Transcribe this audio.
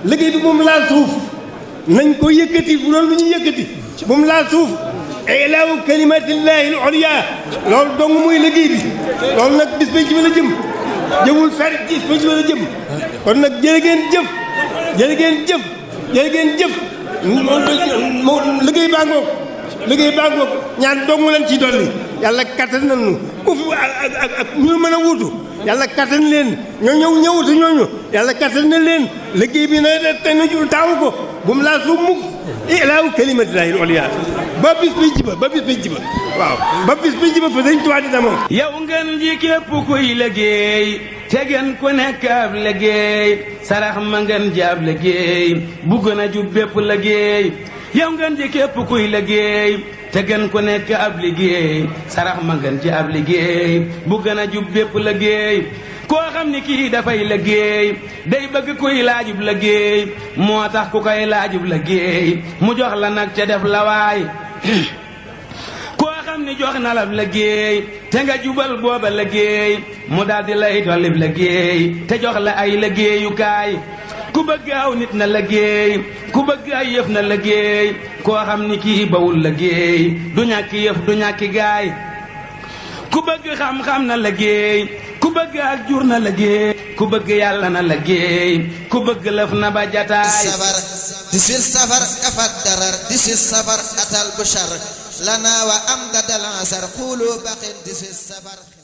liggéey bi moom laal suuf nañ ko yëkkati bu doon lu ñu yëkkati moom laal suuf ilaahu kalimatillahi al-ulya loolu dong muy liggéey bi loolu nag bis ba ci la jëm jëmul fer bis ba ci la jëm kon nag jërë ngeen jëf jërë ngeen jëf jërë ngeen jëf liggéey baa ngoog liggéey baa ngoog ñaan dong leen ci dolli yàlla kattan nañu ku fi ak ñu mën a wuutu yàlla kattan leen ñoo ñëwutu ñooñu yàlla kattan na leen liggéey bi na te nu taawu ko bu mu laa suuf mukk ilaahu kalimatillahi al-ulya ba bis bi jiba ba bis bi jiba waaw ba bis bi jiba fa Sëñ Tuubaa dina moom yow ngeen ji képp kuy liggéey te ngeen ku nekk ab liggéey sarax ma ngeen ji ab liggéey bu gën a jub bépp liggéey yow ngeen ji képp kuy liggéey te ngeen ku nekk ab liggéey sarax ma ngeen ji ab liggéey bu gën a jub bépp liggéey koo xam ni kii dafay liggéey day bëgg kuy laajub liggéey moo tax ku koy laajub liggéey mu jox la nag ca def la waay koo xam ni jox na la liggéey te nga jubal booba liggéey mu daldi lay dollib liggéey te jox la ay liggéeyukaay ku bëgg aw nit na liggéey ku bëgg ay yëf na liggéey koo xam ni kii bawul liggéey du ñàkki yëf du ñàkki gaay ku bëgg xam-xam na liggéey ku bëgg ak jur na liggéey ku bëgg yàlla na liggéey ku bëgg lëf na ba jataay safar 18 safar kafat darar 18 safar atal bushar lana wa am gadal ansar qulu baqin 18 safar